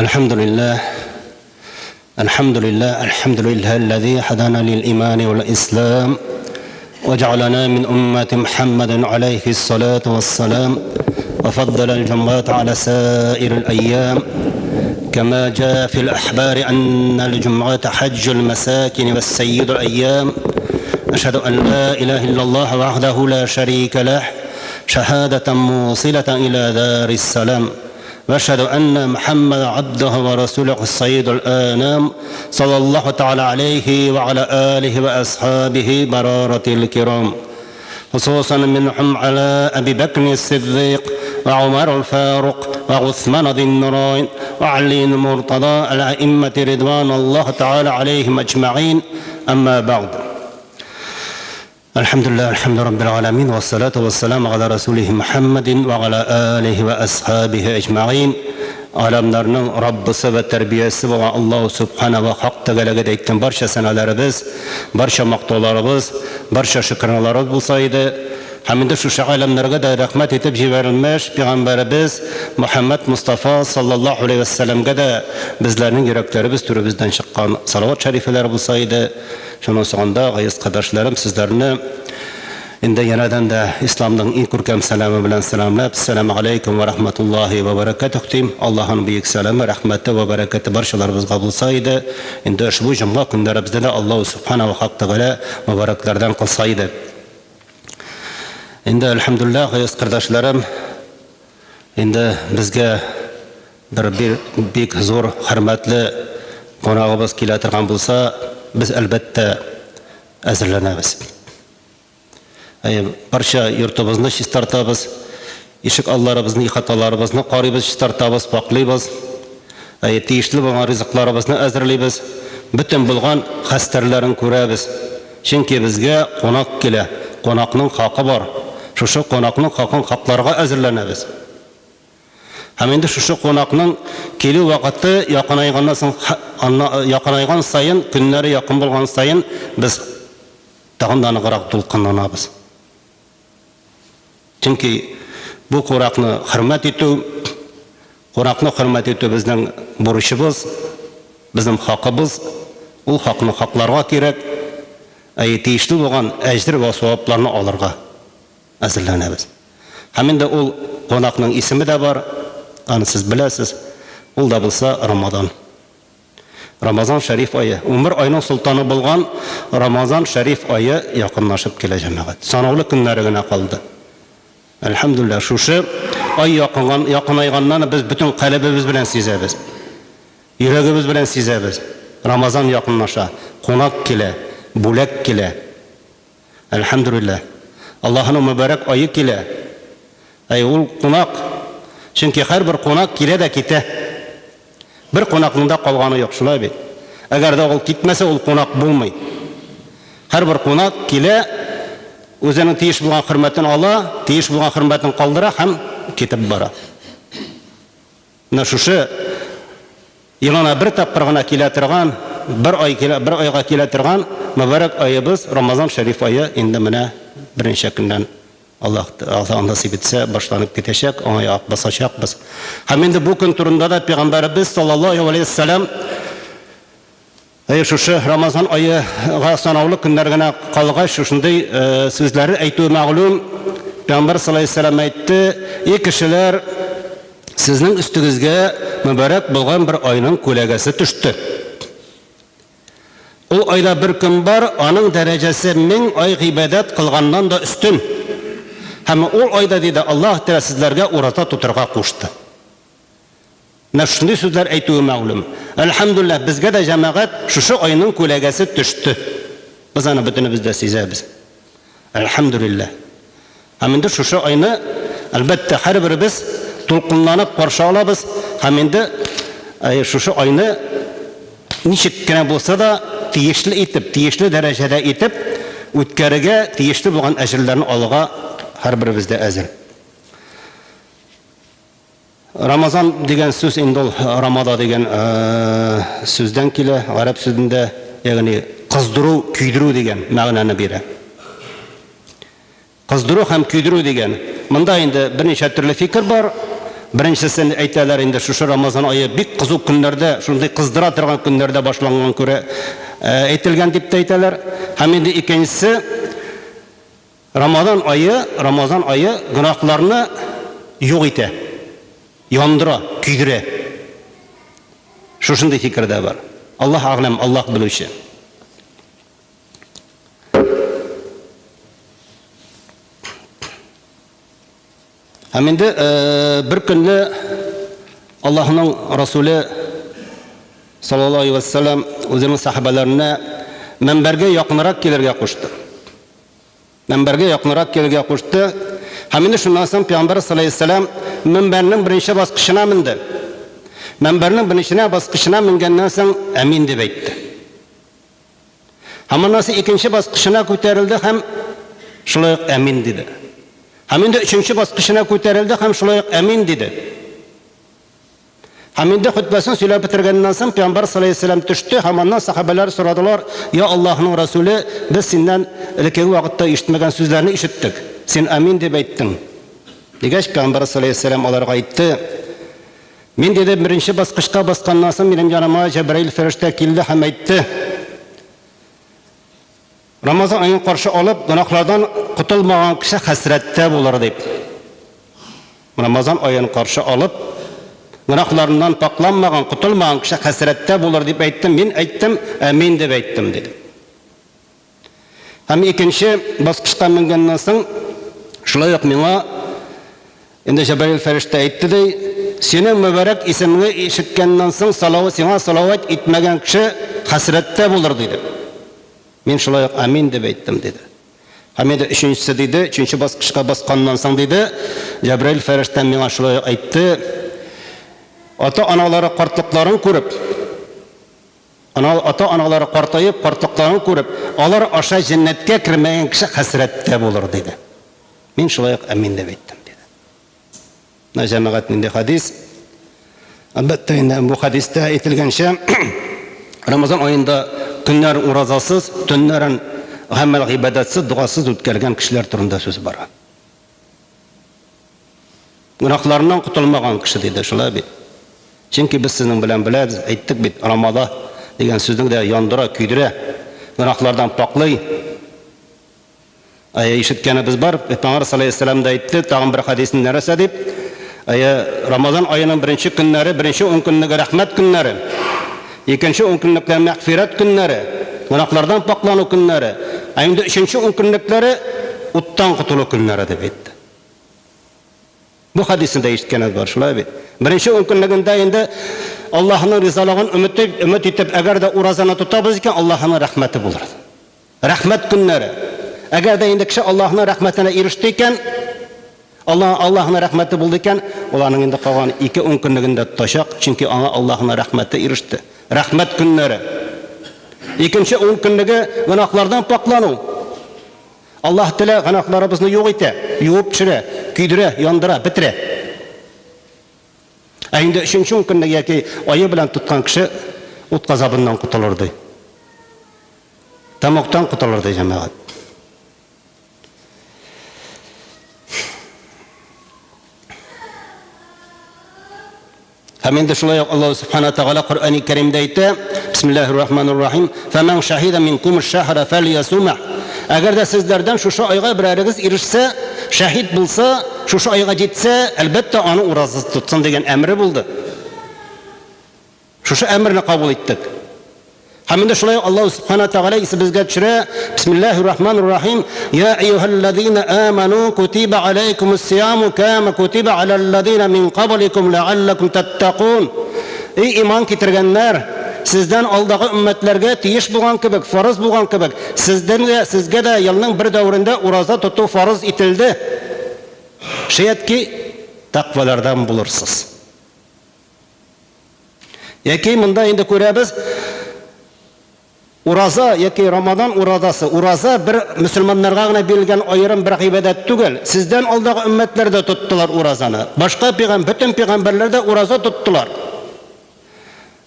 الحمد لله الحمد لله الحمد لله الذي هدانا للإيمان والإسلام وجعلنا من أمة محمد عليه الصلاة والسلام وفضل الجمعة على سائر الأيام كما جاء في الأحبار أن الجمعة حج المساكن والسيد الأيام أشهد أن لا إله إلا الله وحده لا شريك له شهادة موصلة إلى دار السلام وأشهد أن محمد عبده ورسوله السيد الآنام صلى الله تعالى عليه وعلى آله وأصحابه برارة الكرام خصوصا منهم على أبي بكر الصديق وعمر الفاروق وعثمان ذي النورين وعلي المرتضى الأئمة رضوان الله تعالى عليهم أجمعين أما بعد الحمد لله الحمد رب العالمين والصلاة والسلام على رسوله محمد وعلى آله وأصحابه أجمعين Alamlarның Раббысы вә тәрбиясе булган Аллаһу Субхана вә Хак Тәгаләгә дә әйткән барча сәналәребез, барча мактауларыбыз, барча шөкраналарыбыз булса иде. Һәм инде шушы галәмнәргә дә рәхмәт итеп җибәрелмеш пәйгамбәребез Мөхәммәд Мостафа саллаллаһу алейһи вә сәлләмгә дә безләрнең йөрәкләребез түребездән чыккан салават шәрифәләре булса иде. Шуның соңында, газиз кардәшләрем, сезләрне инде янәдән дә исламның иң күркәм сәламе белән сәламләп, Әссәламү галәйкүм вә рахматуллаһи вә бәрәкәтүһ дим. Аллаһының бөек сәламе, рәхмәте вә бәрәкәте барчаларыбызга булса иде. Инде ошбу җомга көннәребезне дә Аллаһу Сүбхәнәһү вә Хак Тәгалә мөбарәкләрдән кылса иде. Инде, әлхәмдүлилләһ, газиз кардәшләрем, инде безгә Бер бик зур хөрмәтле кунагыбыз килә торган булса, без, әлбәттә, әзерләнәбез. Әйе, барча йортыбызны чистартабыз, ишек алларыбызны, ихаталарыбызны карыйбыз, чистартабыз, пакълыйбыз. Әйе, тиешле булган ризыкларыбызны әзерлибез, бөтен булган хәстәрләрен күрәбез. Чөнки безгә кунак килә, кунакның хакы бар. Шушы кунакның хакын хакларга әзерләнәбез. Һәм инде шушы кунакның килү вакыты якынайганнан соң, якынайган саен, көннәре якын булган саен без тагын да ныграк дулкынланабыз. Чөнки бу куракны хөрмәт итү, кунакны хөрмәт итү безнең бурычыбыз, безнең хакыбыз. Ул хакны хакларга кирәк, ә тиешле булган әҗер вә савапларны алырга. Әзерләнәбез. Һәм инде ул кунакның исеме дә бар, аны сез беләсез, ул да булса Рамадан. Рамазан шәриф ае, 11 айның солтаны булган Рамазан шәриф ае якынлашып килә, җәмәгать. Санаулы көннәре генә калды. Әлхәмдүлилләһ, шушы ай якынган, якынайганнан без бөтен калебебез белән сизәбез. Йөрәгебез белән сизәбез. Рамазан якынлаша, кунак килә, бүләк килә. Әлхәмдүлилләһ. Аллаһының мөбарәк ае килә. Әй, ул кунак. Чөнки һәрбер кунак килә дә китә. Бер кунакның да калганы юк, шулай бит? Әгәр дә ул китмәсә, ул кунак булмый. Һәрбер кунак килә, үзенең тиеш булган хөрмәтен ала, тиеш булган хөрмәтен калдыра һәм китеп бара. Менә шушы елына бер тапкыр гына килә торган, бер ай килә, бер айга килә торган мөбарәк аебыз Рамазан шәриф ае инде менә берничә көннән Аллаһ Аллаһ насыйп итсә башланып китәчәк, аңа аяк басачакбыз. Һәм инде бу көн турында да пәйгамбәребез саллаллаһу алейһи ва сәлләм Әйе, шушы Рамазан аега санаулы көннәр генә калгач, шушындый сүзләре әйтүе мәгълүм. Пәйгамбәр саллаллаһу алейһи вәсәлләм әйтте: "И кешеләр, сезнең өстегезгә мөбарәк булган бер айның күләгәсе төште. Ул айда бер көн бар, аның дәрәҗәсе 1000 ай гыйбадәт кылганнан да өстен. Һәм ул айда, диде, Аллаһ Тәгалә сезләргә ураза тотырга кушты." Менә шундый сүзләр әйтүе мәгълүм. Әлхәмдүлилләһ, безгә дә, җәмәгать, шушы айның күләгәсе төште. Без аны бөтенебез дә сизәбез. Әлхәмдүлилләһ. Һәм инде шушы айны, әлбәттә, һәрберебез дулкынланып каршы алабыз һәм инде шушы айны ничек кенә булса да тиешле итеп, тиешле дәрәҗәдә итеп үткәрергә, тиешле булган әҗерләрне алырга һәрберебез дә әзер. Рамазан дигән сүз инде ул Рамада дигән сүздән килә, гарәп сүзендә, ягъни кыздыру, көйдерү дигән мәгънәне бирә. Кыздыру һәм көйдерү дигән. Монда инде берничә төрле фикер бар. Беренчесен әйтәләр инде, шушы Рамазан ае бик кызу көннәрдә, шундый кыздыра торган көннәрдә башланган күрә әйтелгән дип тә әйтәләр. Һәм инде икенчесе, Рамазан ае, Рамазан ае гөнаһларны юк итә, яндыра, көйдерә. Шушындый фикер дә бар. Аллаһ әгъләм, Аллаһ белүче. Һәм инде бер көнне Аллаһның Расуле саллаллаһу алейһи вәссәлам үзенең сәхабәләренә мәнбәргә якынрак килергә кушты. Мәнбәргә якынрак килергә кушты. Һәм инде шуннан соң Пәйгамбәр саллаллаһу алейһи вәссәлам мәнбәрнең беренче баскычына менде. Мәнбәрнең беренче баскычына менгәннән соң әмин дип әйтте. Һәм аннан соң икенче баскычына күтәрелде һәм шулай ук әмин диде. Һәм инде өченче баскычына күтәрелде һәм шулай ук әмин диде. Һәм инде хөтбәсен сөйләп бетергәннән соң Пәйгамбәр саллаллаһу алейһи вәсәлләм төште һәм аннан сәхабәләр сорадылар: "Я Аллаһның Расуле, без синнән элеккеге вакытта ишетмәгән сүзләрне ишеттек. Син амин дип әйттең." Дигәч, Пәйгамбәр саллаллаһу алейһи вәсәлләм аларга әйтте: Мин, диде, беренче баскычка басканнан соң минем яныма Җәбраил фәрештә килде һәм әйтте, Рамазан аен каршы алып, гөнаһлардан котылмаган кеше хәсрәттә булыр, дип. Рамазан аен каршы алып, гөнаһларыннан пакъланмаган, котылмаган кеше хәсрәттә булыр, дип әйттем. Мин әйттем, әмин дип әйттем, диде. Һәм икенче баскычка менгәннән соң, шулай ук миңа инде Җәбраил фәрештә әйтте ди, синең мөбарәк исемеңне ишеткәннән соң салават сиңа салават итмәгән кеше хәсрәттә булыр диде. Мин шулай ук амин дип әйттем диде. Һәм инде өченчесе диде, өченче баскычка басканнан соң диде, Җәбраил фәрештә миңа шулай ук әйтте, ата-аналары картлыкларын күреп, Ана, ата-аналары картаеп, картлыкларын күреп, алар аша җәннәткә кермәгән кеше хәсрәттә булыр, диде. Мин шулай ук әмин дип әйттем, диде. Менә җәмәгать нинди хәдис. Әлбәттә инде бу хәдистә әйтелгәнчә, Рамазан аенда көннәрен уразасыз, төннәрен гамәл гыйбадәтсез, догасыз үткәргән кешеләр турында сүз бара. Гөнаһларыннан котылмаган кеше, диде, шулай бит? Чөнки без сезнең белән беләбез, әйттек бит, Рамада дигән сүзнең дә яндыра, көйдерә, гөнаһлардан пакълый. Әйе, ишеткәнебез бар, Пәйгамбәр саллаллаһу алейһи дә әйтте, тагын бер хәдисендә нәрсә дип? Әйе, Рамазан аеның беренче көннәре, беренче ункөнлеге рәхмәт көннәре, икенче ункөнлекләр мәгъфирәт көннәре, гөнаһлардан пакълану көннәре, ә инде өченче ункөнлекләре уттан котылу көннәре дип әйтте. Бу хәдисне дә ишеткәнегез бар, шулай бит? Беренче ункөнлегендә инде Аллаһының ризалыгын өмет, өмет итеп, әгәр дә уразаны тотабыз икән, Аллаһының рәхмәте булыр. Рәхмәт көннәре. Әгәр дә инде кеше Аллаһының рәхмәтенә иреште икән, Аллаһ Аллаһының рәхмәте булды икән, ул аның инде калган ике ункөнлеген дә тотачак, чөнки аңа Аллаһының рәхмәте иреште. Рәхмәт көннәре. Икенче ункөнлеге гөнаһлардан пакълану. Аллаһ Тәгалә гөнаһларыбызны юк итә, юып төшерә, көйдерә, яндыра, бетерә. Ә инде өченче ун көнне яки ае белән тоткан кеше ут газабыннан котылыр ди. Тәмугтан котылыр ди җәмәгать. Һәм инде шулай ук Аллаһ Субхана Тәгалә Коръәни Кәримдә әйтә, Бисмиллаһир Рахманир Рахим, "Фәмән шаһида минкум аш-шахра фәльясумах". Әгәр дә сезләрдән шушы айга берәрегез ирешсә, шәһид булса, шушы айга җитсә, әлбәттә, аны ураза тотсын дигән әмере булды. Шушы әмерне кабул иттек. Һәм инде шулай Аллаһ Субхана Тәгалә исебезгә төшерә, Бисмиллаһир Рахманир Рахим, Я әйюһәлләзина аману кутиба алейкумус сияму кама кутиба алалләзина мин кабликум ләалләкум таттакун. Эй иман китергәннәр, сездән алдагы өммәтләргә тиеш булган кебек, фарыз булган кебек, сездән дә, сезгә дә елның бер дәверендә ураза тоту фарыз ителде. Шаять ки, тәкъвалардан булырсыз. Яки монда инде күрәбез, ураза яки Рамадан уразасы, ураза бер мөселманнарга гына бирелгән аерым бер гыйбадәт түгел. Сездән алдагы өммәтләр дә тоттылар уразаны. Башка пигам, бөтен пигамбәрләр дә ураза тоттылар.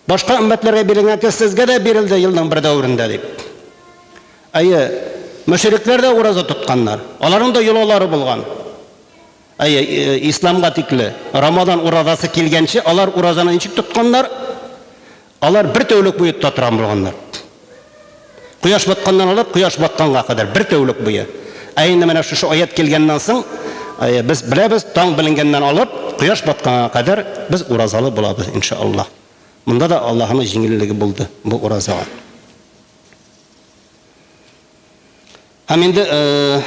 Башка өммәтләргә бирелгән кебек сезгә дә бирелде елның бер дәверендә дип. Әйе, мөшрикләр дә ураза тотканнар. Аларның да йолалары булган. Әйе, э, исламга тикле Рамадан уразасы килгәнче алар уразаны ничек тотканнар? Алар бер тәүлек буе тота торган булганнар. Кояш батканнан алып кояш батканга кадәр бер тәүлек буе. Ә инде менә шушы аят килгәннән соң, әйе, без беләбез, таң беленгәннән алып кояш батканга кадәр без уразалы булабыз, иншаллаһ. Монда да Аллаһының җиңеллеге булды бу уразага. Һәм инде э,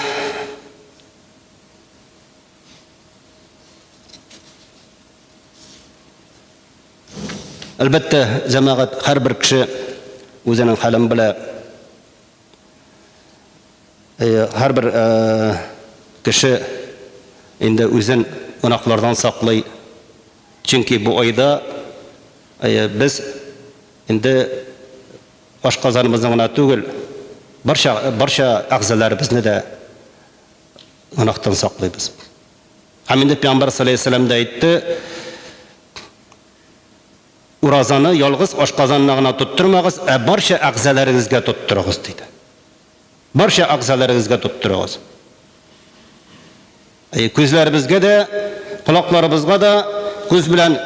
Әлбәттә, җәмәгать, һәрбер кеше үзенең хәлен белә. Һәрбер кеше инде үзен гөнаһлардан саклый. Чөнки бу айда без инде ашказаныбызны гына түгел, барча барча әгъзаларыбызны да гөнаһтан саклыйбыз. Һәм инде Пәйгамбәр саллаллаһу алейһи дә әйтте, Уразаны ялгыз ашказанына гына тоттырмагыз, ә барча әгъзаларыгызга тоттырыгыз, диде. Барча әгъзаларыгызга тоттырыгыз. Әй, күзләребезгә дә, колакларыбызга да күз белән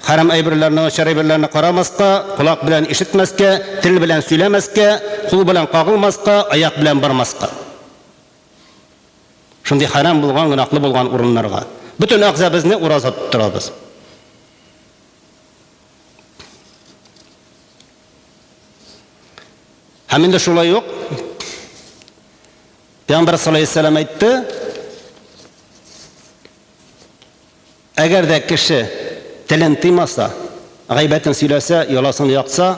хәрам әйберләрне, начар әйберләрне карамаска, колак белән ишетмәскә, тел белән сөйләмәскә, кул белән кагылмаска, аяк белән бармаска. Шундый хәрам булган, гөнаһлы булган урыннарга. Бөтен әгъзабызны ураза тоттырабыз. Һәм инде шулай ук Пәйгамбәр саллаллаһу алейһи әйтте, әгәр дә кеше телен тыймаса, гайбәтен сөйләсә, яласын якса,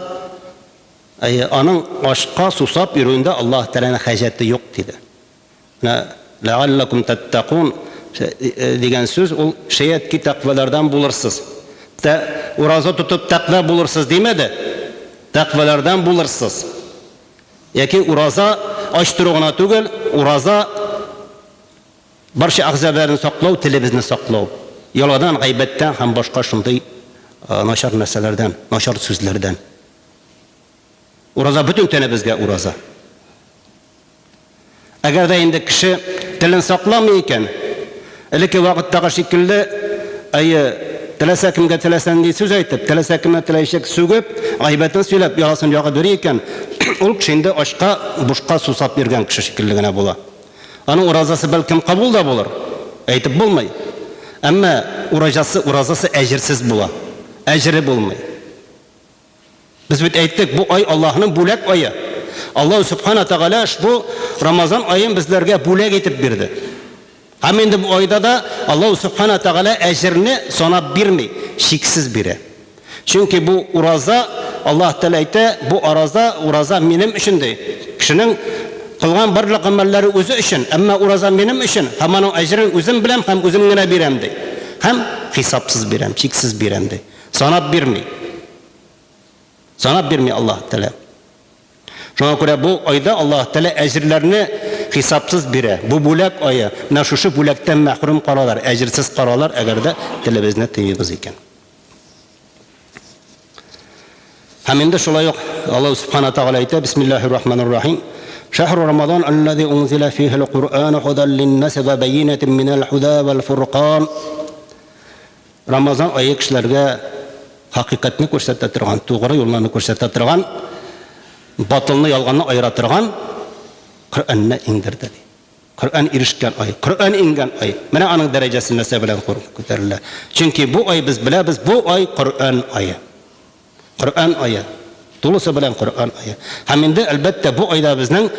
Әйе, аның ачка сусап йөрүендә Аллаһ Тәгаләнең хаҗәте юк, диде. Менә ләгалләкум тәттәкун дигән сүз ул шәят ки тәкъвалардан булырсыз. Тә ураза тотып тәкъва булырсыз димәде. Тәкъвалардан булырсыз. Яки ураза ач тору гына түгел, ураза барча әгъзаларны саклау, телебезне саклау. Яладан, гайбәттән һәм башка шундый начар нәрсәләрдән, начар сүзләрдән. Ураза бөтен тәнебезгә ураза. Әгәр дә инде кеше телен сакламый икән, элекке вакыттагы шикелле, әйе, теләсә кемгә теләсә нинди сүз әйтеп, теләсә кемне теләчәк сүгеп, гайбәтен сөйләп, ярасын ягып йөри икән, ул кеше инде ачка, бушка сусап йөргән кеше шикелле генә була. Аның уразасы бәлкем кабул да булыр, әйтеп булмый. Әмма уразасы, уразасы әҗерсез була. Әҗере булмый. Без бит әйттек, бу ай Аллаһның бүләк ае. Аллаһ Субхана Тәгалә ошбу Рамазан аен безләргә бүләк итеп бирде. Һәм инде бу айда да Аллаһ Субхана Тәгалә әҗерне санап бирми, чиксез бирә. Чөнки бу ураза, Аллаһ Тәгалә әйтә, бу араза, ураза минем өчен ди. Кешенең кылган барлык гамәлләре үзе өчен, әмма ураза минем өчен һәм аның әҗерен үзем беләм һәм үзем генә бирәм ди. Һәм хисапсыз бирәм, чиксез бирәм ди. Санап бирми. Санап бирми Аллаһ Тәгалә. Шуңа күрә бу айда Аллаһ Тәгалә әҗерләрне хисапсыз бирә. Бу бүләк ае. Менә шушы бүләктән мәхрүм калалар, әҗерсез калалар, әгәр дә телебезне тыймыйбыз икән. Һәм инде шулай ук Аллаһ Субхана Тәгалә әйтә, Бисмиллаһир Рахманир Рахим. Шәһру Рамадан аллази унзила фихил Куръан худан линнаси ва байинатин минал худа вал фуркан. Рамазан ае кешеләргә хакыйкатьне күрсәтә торган, тугры юлларны күрсәтә торган, батылны, ялганны аера торган Коръәнне иңдерде ди. Коръән ирешкән ай, Коръән иңгән ай. Менә аның дәрәҗәсе нәрсә белән күтәрелә. Чөнки бу ай без беләбез, бу ай Коръән ае. Коръән ае. Тулысы белән Коръән ае. Һәм инде әлбәттә бу айда безнең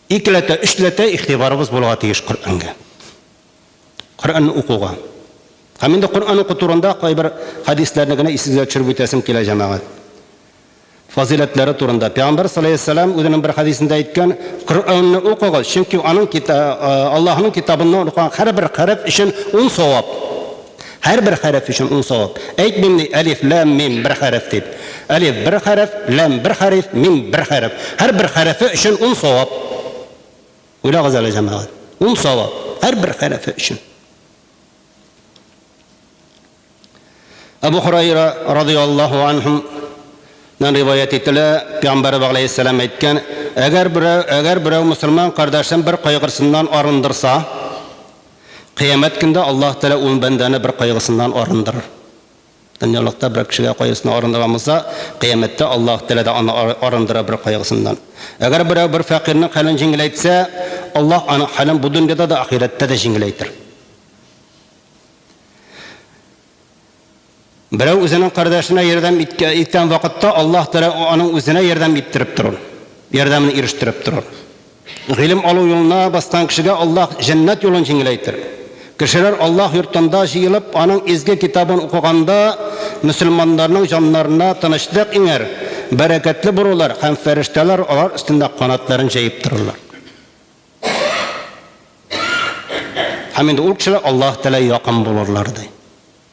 икеләтә, өчләтә игътибарыбыз булырга тиеш Коръәнгә. Коръәнне укуга. Һәм инде Коръән уку турында кайбер хәдисләрне генә исегезгә төшереп үтәсем килә, җәмәгать. Фазыйләтләре турында. Пәйгамбәр саллаллаһу алейһи вәсәлләм үзенең бер хәдисендә әйткән, Коръәнне укыгыз, чөнки аның Аллаһның китабыннан укыган һәрбер хәреф өчен ун савап. Һәрбер хәреф өчен ун савап. Әйтмим ни, әлиф, ләм, мим бер хәреф дип. Әлиф бер хәреф, ләм бер хәреф, мим бер хәреф. Һәрбер хәрефе өчен ун савап. Уйлагыз әле, җәмәгать. Ун савап, һәрбер хәрефе өчен. Әбу Хурайра радиаллаһу анһу нан риваять ителә, Пәйгамбәребез алейһиссәлам әйткән, әгәр берәү, әгәр берәү мусульман кардәшен бер кайгырсыннан арындырса, Кыямәт көндә Аллаһ Тәгалә ул бәндәне бер кайгысыннан арындырыр. Дөньялыкта бер кешегә кайгысыннан арындырган булса, кыямәттә Аллаһ Тәгалә дә аны арындыра бер кайгысыннан. Әгәр берәү бер фәкыйрьнең хәлен җиңеләйтсә, Аллаһ аның хәлен бу дөньяда да, ахирәттә дә җиңеләйтер. Берәү үзенең кардәшенә ярдәм иткән вакытта Аллаһ Тәгалә аның үзенә ярдәм иттереп торыр, ярдәмен ирештереп торыр. Гыйлем алу юлына баскан кешегә Аллаһ җәннәт юлын җиңеләйтер. Кешеләр Аллаһ йортында җыелып, аның изге китабын укыганда, мөселманнарның җаннарына тынычлык иңәр, бәрәкәтле булырлар һәм фәрештәләр алар өстендә канатларын җәеп торырлар. Һәм инде ул кешеләр Аллаһ Тәгалә якын булырлар, ди.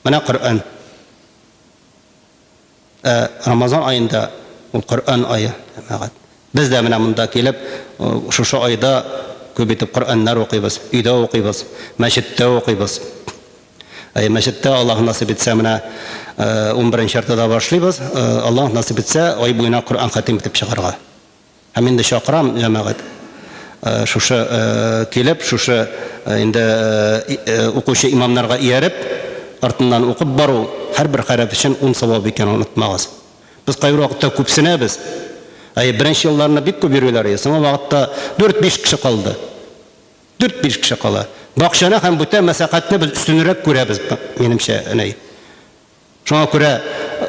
Менә Коръән. Ә Рамазан аенда ул Коръән ае, җәмәгать. Без дә менә монда килеп, шушы айда күп итеп Коръәннәр укыйбыз, өйдә укыйбыз, мәчеттә укыйбыз. Әй, мәчеттә Аллаһ насыйп итсә, менә 11 яртыда башлыйбыз. Аллаһ насыйп итсә, ай буена Коръән хатим итеп чыгарга. Һәм инде чакырам, җәмәгать, шушы килеп, шушы инде укучы имамнарга ияреп, артыннан укып бару һәрбер хәреф өчен ун савап икәнен онытмагыз. Без кайбер вакытта күпсенәбез. Әйе, беренче елларны бик күп йөриләр иде, соңгы вакытта дүрт-биш кеше калды. Дүрт-биш кеше кала. Бакчаны һәм бүтән мәшәкатьне без өстенрәк күрәбез, минемчә, әнәй. Шуңа күрә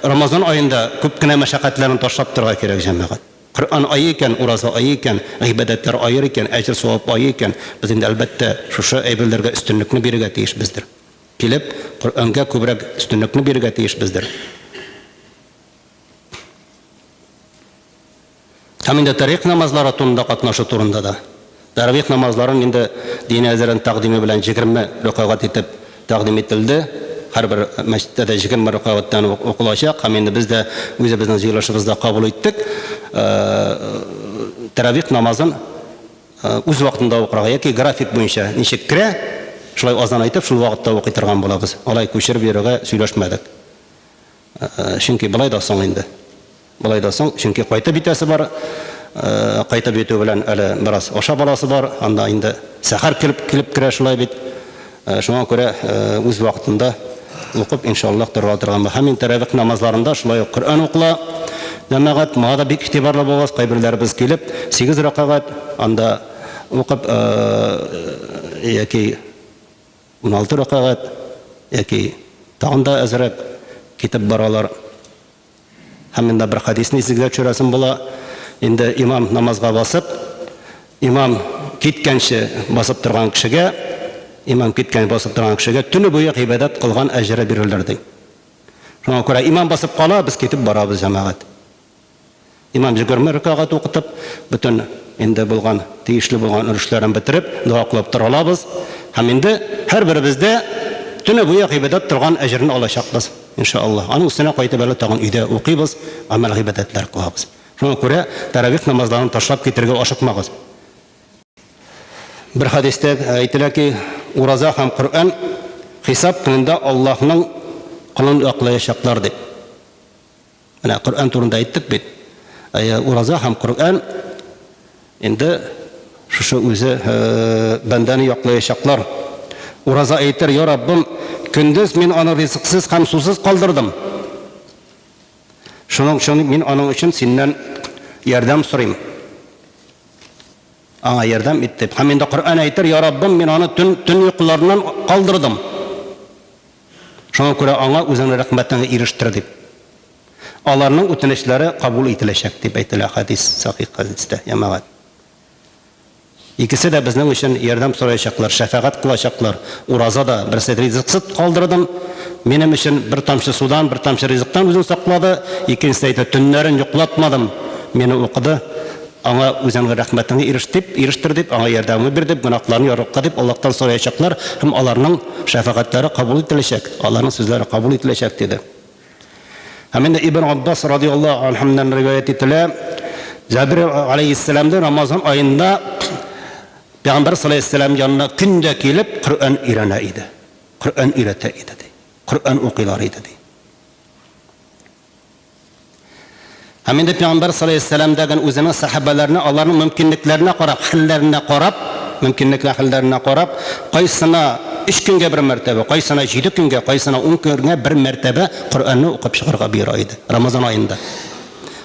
Рамазан аенда күп кенә мәшәкатьләрне ташлап торырга кирәк, җәмәгать. Коръән ае икән, ураза ае икән, гыйбадәтләр ае икән, әҗер-савап ае икән, без инде, әлбәттә, шушы әйберләргә өстенлекне бирергә тиешбездер. Килеп, Коръәнгә күбрәк өстенлекне бирергә тиешбездер. Һәм инде тәрвих намазлары турында катнашу турында да. Тәрвих намазларын инде дини әзерен тәкъдиме белән 20 рөкәгать итеп тәкъдим ителде. Һәрбер мәчеттә дә 20 рөкәгатьтән укылачак һәм инде без дә үзебезнең җыелышыбызда кабул иттек. Тәравих намазын үз вакытында укырга яки график буенча ничек керә, шулай азан әйтеп, шул вакытта укый торган булабыз. Алай күчереп йөрергә сөйләшмәдек. Чөнки болай да соң инде. Болай да соң, чөнки кайтып җитәсе бар. Кайтып җитү белән әле бераз ашап аласы бар. Анда инде сәхәр килеп килеп керә шулай бит. Шуңа күрә үз вакытында укып, иншаллаһ, торырга торган. Һәм инде тәравих намазларында шулай ук Коръән укыла. Җәмәгать, моңа да бик игътибарлы булыгыз. Кайберләребез килеп, 8 рәкәгать анда укып яки 16 рәкәгать яки тагын да әзрәк китеп баралар. Һәм монда бер хәдисне исегезгә төшерәсем була. Инде имам намазга басып, имам киткәнче басып торган кешегә, имам киткән басып торган кешегә төне буе гыйбадәт кылган әҗере бирелер ди. Шуңа күрә имам басып кала, без китеп барабыз, җәмәгать. Имам 20 рәкәгать укытып, бөтен инде булган, тиешле булган өлешләрен бетереп, дога кылып тора алабыз. Һәм инде һәрберебез дә төне буе гыйбадәт торган әҗерне алачакбыз, иншаллаһ. Аның өстенә кайтып әле тагын өйдә укыйбыз, гамәл-гыйбадәтләр кылабыз. Шуңа күрә тәравих намазларын ташлап китергә ашыкмагыз. Бер хәдистә әйтелә ки, ураза һәм Коръән хисап көнендә Аллаһның колын яклаячаклар дип. Менә Коръән турында әйттек бит. Әйе, ураза һәм Коръән инде шушы үзе бәндәне яклаячаклар. Ураза әйтер, Я Раббым, көндез мин аны ризыксыз һәм сусыз калдырдым. Шуның өчен мин аның өчен синнән ярдәм сорыйм. Аңа ярдәм ит дип. Һәм инде Коръән әйтер, Я Раббым, мин аны төн, төн йокыларыннан калдырдым. Шуңа күрә аңа үзеңнең рәхмәтеңне ирештер, дип. Аларның үтенечләре кабул ителәчәк, дип әйтелә хәдис, сахих хәдистә, җәмәгать. Икесе дә безнең өчен ярдәм сораячаклар, шәфәгать кылачаклар. Ураза да, берсе ризыксыз калдырдым, минем өчен бер тамчы судан, бер тамчы ризыктан үзен саклады, икенчесе әйтә, төннәрен йоклатмадым, мине укыды. Аңа үзеңнең рәхмәтеңне иреш дип, ирештер дип, аңа ярдәмеңне бир дип, гөнаһларын ярлыка дип Аллаһтан сораячаклар һәм аларның шәфәгатьләре кабул ителәчәк, аларның сүзләре кабул ителәчәк, диде. Һәм инде Ибн Аббас радиаллаһу анһумнан риваять ителә, Җабир алейһиссәламны Рамазан аенда Пәйгамбәр саллаллаһу алейһи вәсәлләм янына көн дә килеп Коръән өйрәнә иде. Коръән өйрәтә иде ди. Коръән укыйлар иде ди. Һәм инде Пәйгамбәр саллаллаһу алейһи вәсәлләм дә үзенең сәхабәләренә аларның мөмкинлекләренә карап, хәлләренә карап, мөмкинлекләр хәлләренә карап, кайсына өч көнгә бер мәртәбә, кайсына җиде көнгә, кайсына ун көнгә бер мәртәбә Коръәнне укып чыгарга боера иде Рамазан аенда.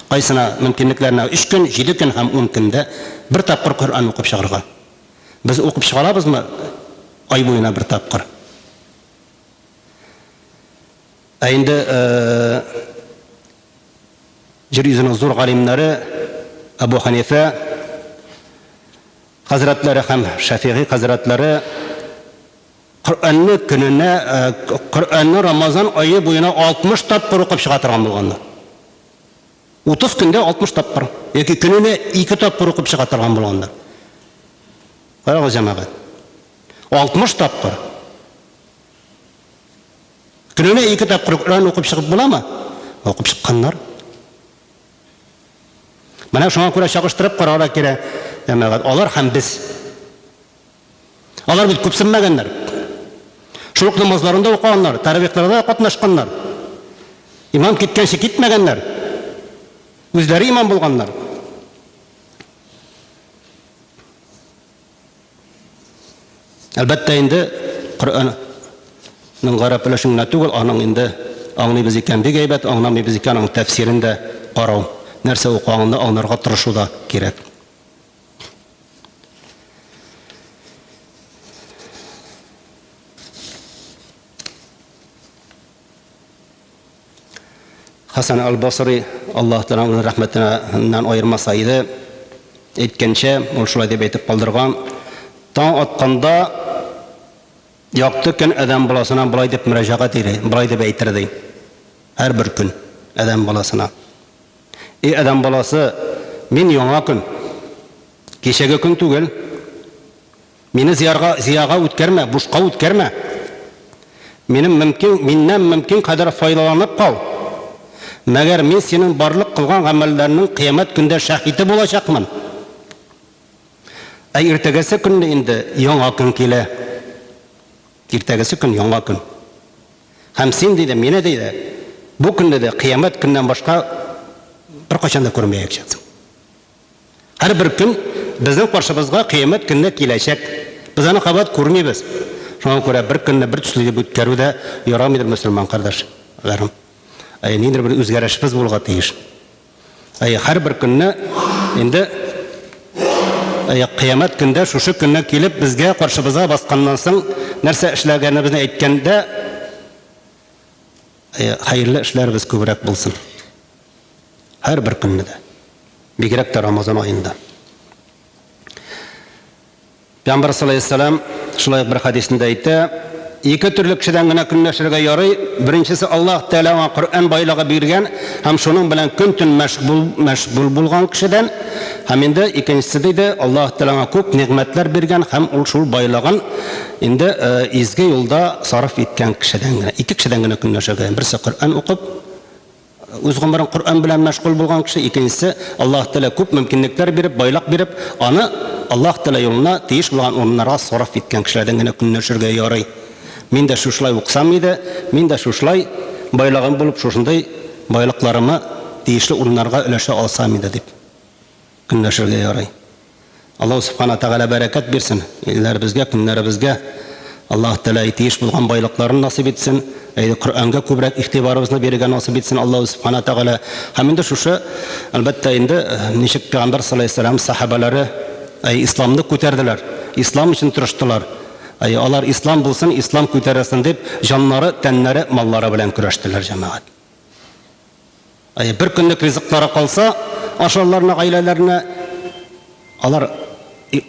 Кайсына мөмкинлекләренә өч көн, җиде көн һәм ун көндә бер тапкыр Коръән укып чыгарга. Без укып чыга алабызмы ай буена бер тапкыр? Ә инде җир йөзенең зур галимнәре Әбу Хәнифә хәзрәтләре һәм Шәфигый хәзрәтләре Коръәнне көненә, Коръәнне Рамазан ае буена 60 тапкыр укып чыга торган булганнар. 30 көндә 60 тапкыр яки көненә ике тапкыр укып чыга торган булганнар. Карагыз, җәмәгать. 60 тапкыр. Көненә ике тапкыр Коръән укып чыгып буламы? Укып чыкканнар. Менә шуңа күрә чагыштырып карарга кирәк, җәмәгать. Алар һәм без. Алар бит күпсенмәгәннәр. Шул ук намазларында укыганнар, таравихларда катнашканнар. Имам киткәнче китмәгәннәр. Үзләре имам булганнар. Әлбәттә инде, Коръәннең гарәп өлешен генә түгел, аның инде аңлыйбыз икән бик әйбәт, аңламыйбыз икән аның тәфсирен дә карау, нәрсә укыганыңны аңларга тырышу да кирәк. Хәсән әл-Басри, Аллаһ Тәгалә үзенең рәхмәтеннән аермаса иде, әйткәнчә, ул шулай дип әйтеп калдырган, Таң атканда якты көн адәм баласына болай дип мөрәҗәгать итә, болай дип әйтер ди. Һәрбер көн адәм баласына. И адәм баласы, мин яңа көн. Кичәге көн түгел. Мине зыярга, зыяга үткәрмә, бушка үткәрмә. Минем мөмкин, миннән мөмкин кадәр файдаланып кал. Мәгәр мин синең барлык кылган гамәлләрнең кыямәт көндә шаһиты булачакмын. Ә иртәгәсе көнне инде яңа көн килә. Иртәгесе көн яңа көн. Һәм син, диде, мине, диде, бу көнне дә кыямәт көннән башка беркайчан да күрмәячәксең. Һәрбер көн безнең каршыбызга кыямәт көнне киләчәк. Без аны кабат күрмибез. Шуңа күрә бер көнне бер төсле итеп үткәрү дә ярамыйдыр, мөселман кардәшләрем. Әйе, ниндидер бер үзгәрешебез булырга тиеш. Әйе, һәрбер көнне инде әйе, кыямәт көндә шушы көнне килеп безгә каршыбызга басканнан соң нәрсә эшләгәнебезне әйткәндә, әйе, хәерле эшләребез күбрәк булсын. Һәрбер көнне дә. Бигрәк тә Рамазан аенда. Пәйгамбәр саллаллаһу шулай ук бер хәдисендә әйтә, ике төрле кешедән генә көнләшергә ярый. Беренчесе Аллаһ Тәгалә аңа Коръән байлыгы биргән һәм шуның белән көн-төн мәшгул мәшгул булган кешедән. Һәм инде икенчесе диде, Аллаһ Тәгалә аңа күп нигъмәтләр биргән һәм ул шул байлыгын инде э, изге юлда сарыф иткән кешедән генә. Ике кешедән генә көнләшергә. Берсе Коръән укып, Үз гомерен Коръән белән мәшгуль булган кеше, икенчесе, Аллаһ Тәгалә күп мөмкинлекләр биреп, байлык биреп, аны Аллаһ Тәгалә юлына тиеш булган урыннарга сарыф иткән кешеләрдән генә көнләшергә ярый. Мин дә шушылай укысам иде, мин дә шушылай байлыгым булып, шушындый байлыкларымы тиешле урыннарга өләшә алсам иде, дип көнләшергә ярый. Аллаһу Сүбхәнә Тәгалә бәрәкәт бирсен илләребезгә, көннәребезгә. Аллаһ Тәгалә тиеш булган байлыкларын насыйп итсен. Әйе, Коръәнгә күбрәк игътибарыбызны бирергә насыйп итсен Аллаһу Сүбхәнә Тәгалә. Һәм инде шушы, әлбәттә инде, ничек Пәйгамбәр саллаллаһу алейһи вәсәлләм сәхабәләре әй, исламны күтәрделәр, ислам өчен тырыштылар. Әй, алар ислам булсын, ислам күтәрелсен дип, җаннары, тәннәре, маллары белән көрәштеләр, җәмәгать. Әйе, бер көнлек ризыклары калса, ашарларына, гаиләләренә, алар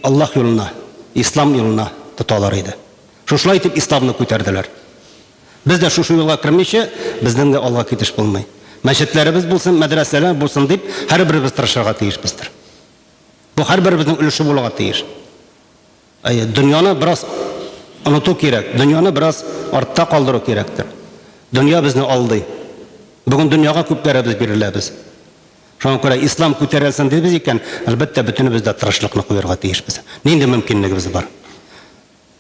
Аллаһ юлына, ислам юлына тоталар иде. Шушылай итеп исламны күтәрделәр. Без дә шушы юлга кермичә, безнең дә алга китеш булмый. Мәчетләребез булсын, мәдрәсәләр булсын дип, һәрберебез тырышырга тиешбездер. Бу һәрберебезнең өлеше булырга тиеш. Әйе, дөньяны бераз оныту кирәк, дөньяны бераз артта калдыру кирәктер. Дөнья безне алдый. Бүген дөньяга күпләребез биреләбез. Шуңа күрә ислам күтәрелсен дибез икән, әлбәттә, бөтенебез дә тырышлыкны куярга тиешбез. Нинди мөмкинлегебез бар?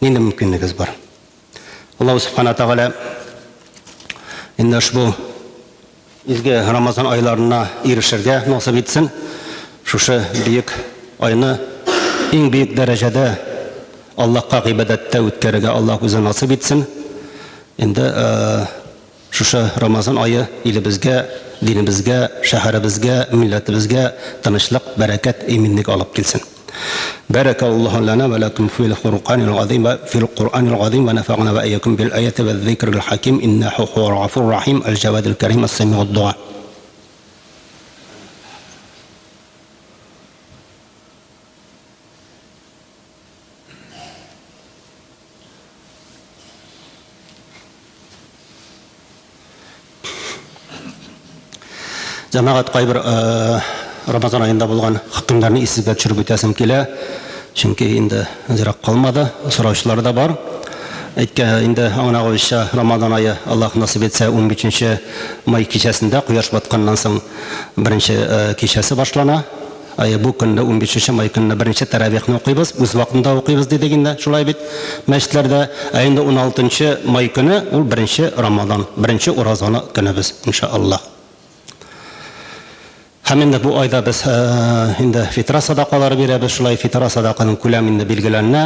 Нинди мөмкинлегебез бар? Аллаһу Субхана Тәгалә инде ошбу изге Рамазан айларына ирешергә насыйп итсен. Шушы бөек айны иң бөек дәрәҗәдә Аллаһка гыйбадәттә үткәрергә Аллаһ үзе насыйп итсен. Инде шушы Рамазан ае илебезгә, динебезгә, шәһәребезгә, милләтебезгә тынычлык, бәрәкәт, иминлек алып килсен. Бәрәкәллаһу лана вә ләкүм фил фурканил газыйм вә фил Куръанил газыйм вә нәфәгъна вә иякүм бил аяти вә зикрил хаким иннәһу һуәл гафур рахим әл җәвадил кәрим әс-сәмигуд дуа. Җәмәгать, кайбер Рамазан аенда булган хөкемнәрне исегезгә төшереп үтәсем килә. Чөнки инде азрак калмады, сораучылар да бар. Әйткән инде аңлагыбызча, Рамазан ае Аллаһ насыйп итсә 15 май кичәсендә кояш батканнан соң беренче кичәсе башлана. Әйе, бу көнне, унбишенче май көнне беренче тәравихны укыйбыз, үз вакытында укыйбыз дидек инде, шулай бит, мәчетләрдә. Ә инде уналтынчы май көне ул беренче Рамазан, беренче уразаны көнебез, иншаАллаһ. Һәм инде бу айда без инде фитра садакалары бирәбез, шулай фитра садаканың күләме инде билгеләнә.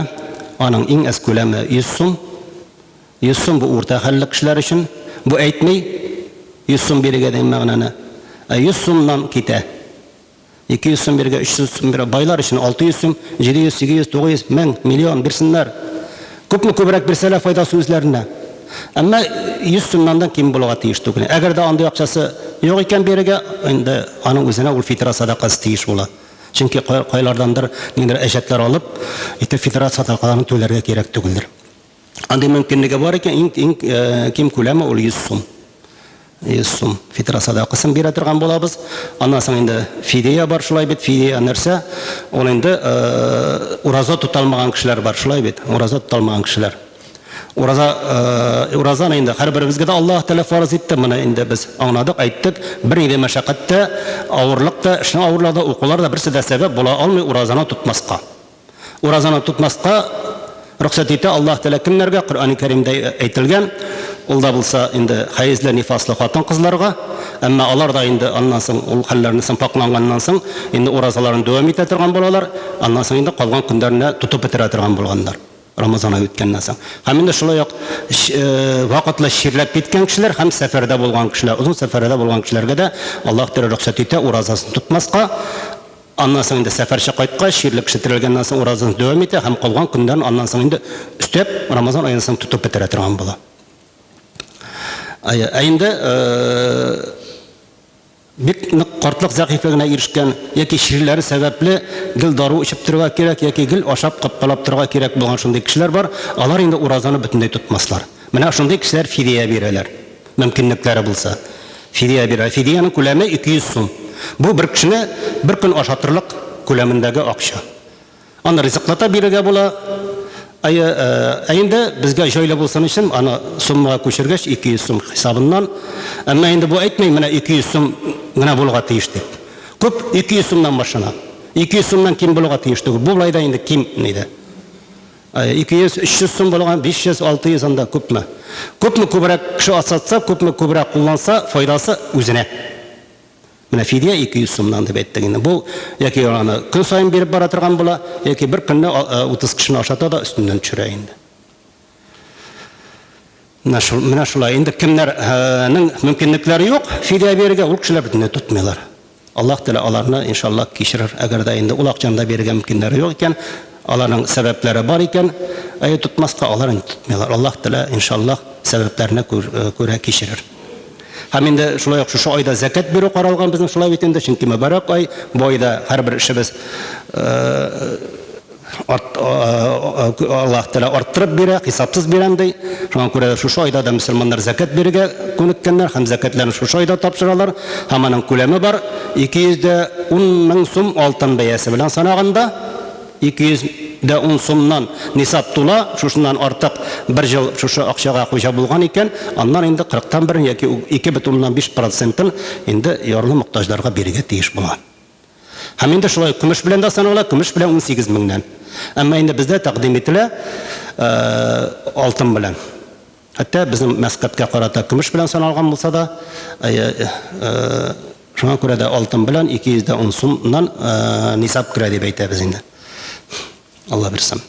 Аның иң әз күләме 100 сум. 100 сум бу урта хәлле кешеләр өчен. Бу әйтми 100 сум бирергә дигән мәгънәне. Ә 100 сумнан китә. 200 сум бирергә, 300 сум бирергә, байлар өчен 600 сум, 700, 800, 900, 1000, миллион бирсеннәр. Күпме күбрәк бирсәләр, файдасы үзләренә. Әмма 100 сумнан да ким булырга тиеш түгел. Әгәр дә андый акчасы юк икән бирергә, инде аның үзенә ул фитра садакасы тиеш була. Чөнки кайлардандыр ниндидер әҗәтләр алып, итеп фитра садакаларын түләргә кирәк түгелдер. Андый мөмкинлеге бар икән, иң, иң э, ким күләме ул 100 сум. 100 сум фитра садакасын бирә торган булабыз. Аннан соң инде фидия бар шулай бит. Фидия нәрсә? Ул инде э, ураза тота алмаган кешеләр бар шулай бит. Ураза тота алмаган кешеләр. Ураза э, уразаны инде һәрберебезгә дә Аллаһ Тәгалә фарыз итте. Моны инде без аңладык, әйттек. Бернинди мәшәкать тә, авырлык та, эшнең авырлыгы да, укулар да берсе дә сәбәп була алмый уразаны тотмаска. Уразаны тотмаска рөхсәт итә Аллаһ Тәгалә кемнәргә? Коръәни Кәримдә әйтелгән, ул да булса инде хәезле, нифаслы хатын-кызларга. Әмма алар да инде аннан соң ул хәлләрне соң пакьланганнан соң инде уразаларын дәвам итә торган булалар. Аннан соң инде калган көннәренә тотып бетерә торган булганнар. Рамазан ае үткәннән соң. Һәм инде шулай ук вакытлы чирләп киткән кешеләр һәм сәфәрдә булган кешеләр, озын сәфәрдә булган кешеләргә дә Аллаһ Тәгалә рөхсәт итә уразасын тотмаска. Аннан соң инде сәфәрче кайткач, чирле кеше терелгәннән соң уразасын дәвам итә һәм калган көннәрен аннан соң инде өстәп, Рамазан аеннан соң тотып бетерә торган була. Ә инде бик нык картлык зәгыйфьлегенә ирешкән яки чирләре сәбәпле гел дару эчеп торырга кирәк яки гел ашап, капкалап торырга кирәк булган шундый кешеләр бар, алар инде уразаны бөтенләй тотмаслар. Менә шундый кешеләр фидия бирәләр. Мөмкинлекләре булса, фидия бирә. Фидиянең күләме 200 сум. Бу бер кешене бер көн ашатырлык күләмендәге акча. Аны ризыклата бирергә була. Әйе, ә инде безгә җайлы булсын өчен аны суммага күчергәч 200 сум хисабыннан. Әмма инде бу әйтми, менә 200 сум генә булырга тиеш дип. Күп 200 сумнан башлана. 200 сумнан ким булырга тиеш түгел. Бу болай да инде ким иде. 200, 300 сум булган, 500, 600 анда күпме. Күпме күбрәк кеше асатса, күпме күбрәк кулланса, файдасы үзенә. Менә фидия 200 сумнан дип әйттек инде. Бу яки аны көн саен биреп бара торган була, яки бер көнне 30 кешене ашата да өстеннән төшерә инде. Менә шул, менә шулай. Инде кемнәрнең мөмкинлекләре юк фидия бирергә, ул кешеләр бөтенләй тотмыйлар. Аллаһ Тәгалә аларны, иншаллаһ, кичерер. Әгәр дә инде ул акчаны да бирергә мөмкиннәре юк икән, аларның сәбәпләре бар икән, әйе, тотмаска, алар инде тотмыйлар. Аллаһ Тәгалә, иншаллаһ, сәбәпләренә күрә кичерер. Һәм инде шулай ук шушы айда зәкят бирү каралган безнең шулай бит инде, чөнки мөбарәк ай, бу айда һәрбер эшебез Арт, Аллаһ Тәгалә арттырып бирә, хисапсыз бирәм ди. Шуңа күрә шушы айда да мөселманнар зәкят бирергә күнеккәннәр һәм зәкятләрен шушы айда тапшыралар. Һәм аның күләме бар 210 мең сум алтын бәясе белән санаганда 210 сумнан нисаб тула, шушыннан артык бер ел шушы акчага хуҗа булган икән, аннан инде кырыктан берен яки 2,5 процентын инде ярлы мохтаҗларга бирергә тиеш була. Һәм инде шулай ук көмеш белән дә санала, көмеш белән 18 меңнән. Әмма инде бездә тәкъдим ителә алтын белән. Хәтта безнең Мәскәткә карата көмеш белән саналган булса да, шуңа күрә дә алтын белән 210 сумнан нисаб керә дип әйтәбез инде. Алла бирсен.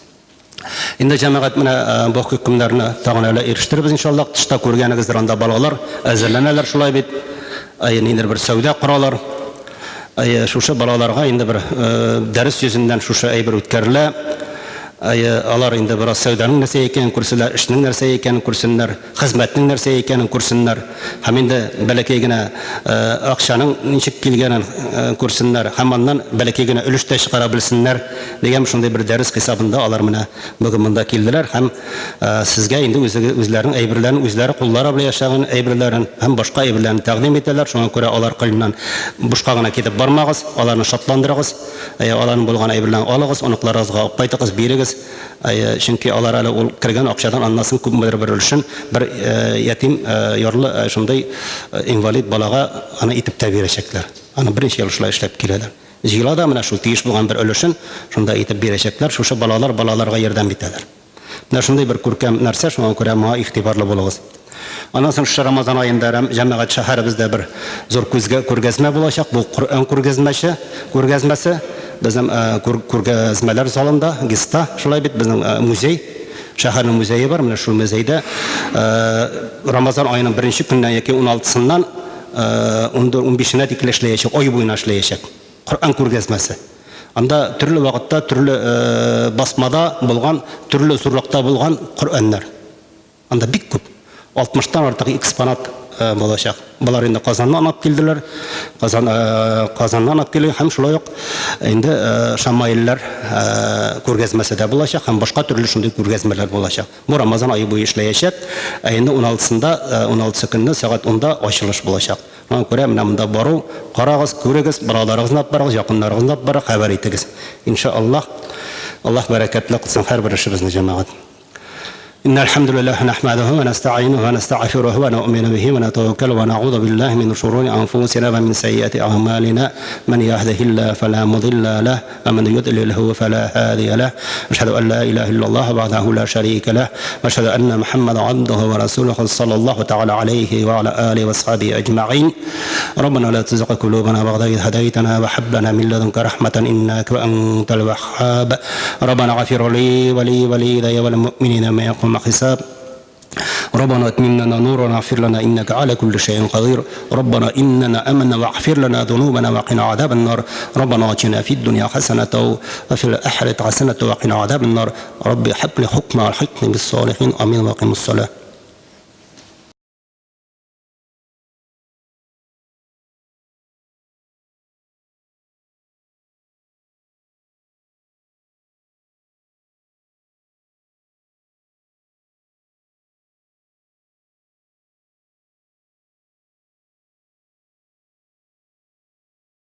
Инде җәмәгать менә бу хөкемнәрне тагын әле ирештерербез иншаллаһ. Тышта күргәнегездер, анда балалар әзерләнәләр шулай бит. Әйе, ниндидер бер сәүдә коралар. Әйе, шушы балаларга инде бер дәрес йөзеннән шушы әйбер үткәрелә. Әйе, алар инде бераз сәүдәнең нәрсә икәнен күрсеннәр, эшнең нәрсә икәнен күрсеннәр, хезмәтнең нәрсә икәнен күрсеннәр. Һәм инде бәләкәй генә акчаның ничек килгәнен күрсеннәр һәм аннан бәләкәй генә өлеш тә чыгара белсеннәр дигән шундый бер дәрес хисабында алар менә бүген монда килделәр һәм сезгә инде үзләренең әйберләрен, үзләре куллары белән ясаган әйберләрен һәм башка әйберләрен тәкъдим итәләр. Шуңа күрә алар кылыннан бушка гына китеп бармагыз, аларны шатландырыгыз, аларның булган әйберләрен алыгыз, оныкларыгызга алып кайтыгыз, бирегез. Чөнки алар әле ул кергән акчадан аннан соң күпмедер бер өлешен бер ятим, ярлы, шундый инвалид балага аны итеп тә бирәчәкләр. Аны берничә ел шулай эшләп киләләр. Җыела да менә шул тиеш булган бер өлешен шунда итеп бирәчәкләр, шушы балалар балаларга ярдәм итәләр. Менә шундый бер күркәм нәрсә, шуңа күрә моңа игътибарлы булыгыз. Аннан соң шушы Рамазан аенда җәмәгать шәһәребездә бер зур күзгә күргәзмә булачак. Бу Коръән күргәзмәче, күргәзмәсе. Безнең күргәзмәләр залында, ГИСта, шулай бит, безнең музей, шәһәрнең музее бар. Менә шул музейда Рамазан аеның беренче көненнән яки уналтысыннан унбишенә тикле эшләячәк, ай буена эшләячәк. Коръән күргәзмәсе. Анда төрле вакытта, төрле басмада булган, төрле зурлыкта булган Коръәннәр. Анда бик күп, алтмыштан артык экспонат булачак. Болар инде Казаннан алып килделәр. Казан Казаннан алып килде һәм шулай ук инде шамаилләр күргәзмәсе дә булачак һәм башка төрле шундый күргәзмәләр булачак. Бу Рамазан ае буе эшләячәк. Ә инде уналтысында, уналтысы көнне сәгать унда ачылыш булачак. Шуңа күрә менә монда бару, карагыз, күрегез, балаларыгызны алып барыгыз, якыннарыгызны алып барыгыз, хәбәр итегез. Иншааллаһ, Аллаһ бәрәкәтле кылсын һәрбер эшебезне, җәмәгать. إن الحمد لله نحمده ونستعينه ونستغفره ونؤمن به ونتوكل ونعوذ بالله من شرور أنفسنا ومن سيئات أعمالنا من يهده الله فلا مضل له ومن يضلله فلا هادي له أشهد أن لا إله إلا الله وحده لا شريك له وأشهد أن محمدا عبده ورسوله صلى الله تعالى عليه وعلى آله وأصحابه أجمعين ربنا لا تزغ قلوبنا بعد إذ هديتنا وهب لنا من لدنك رحمة إنك أنت الوهاب ربنا اغفر لي ولي وليدي وللمؤمنين ما يقوم حساب ربنا اتمم لنا نورنا واغفر لنا انك على كل شيء قدير ربنا اننا امنا واغفر لنا ذنوبنا وقنا عذاب النار ربنا اتنا في الدنيا حسنه وفي الاخره حسنه وقنا عذاب النار رب حب لي حكم والحكم بالصالحين امين واقم الصلاه.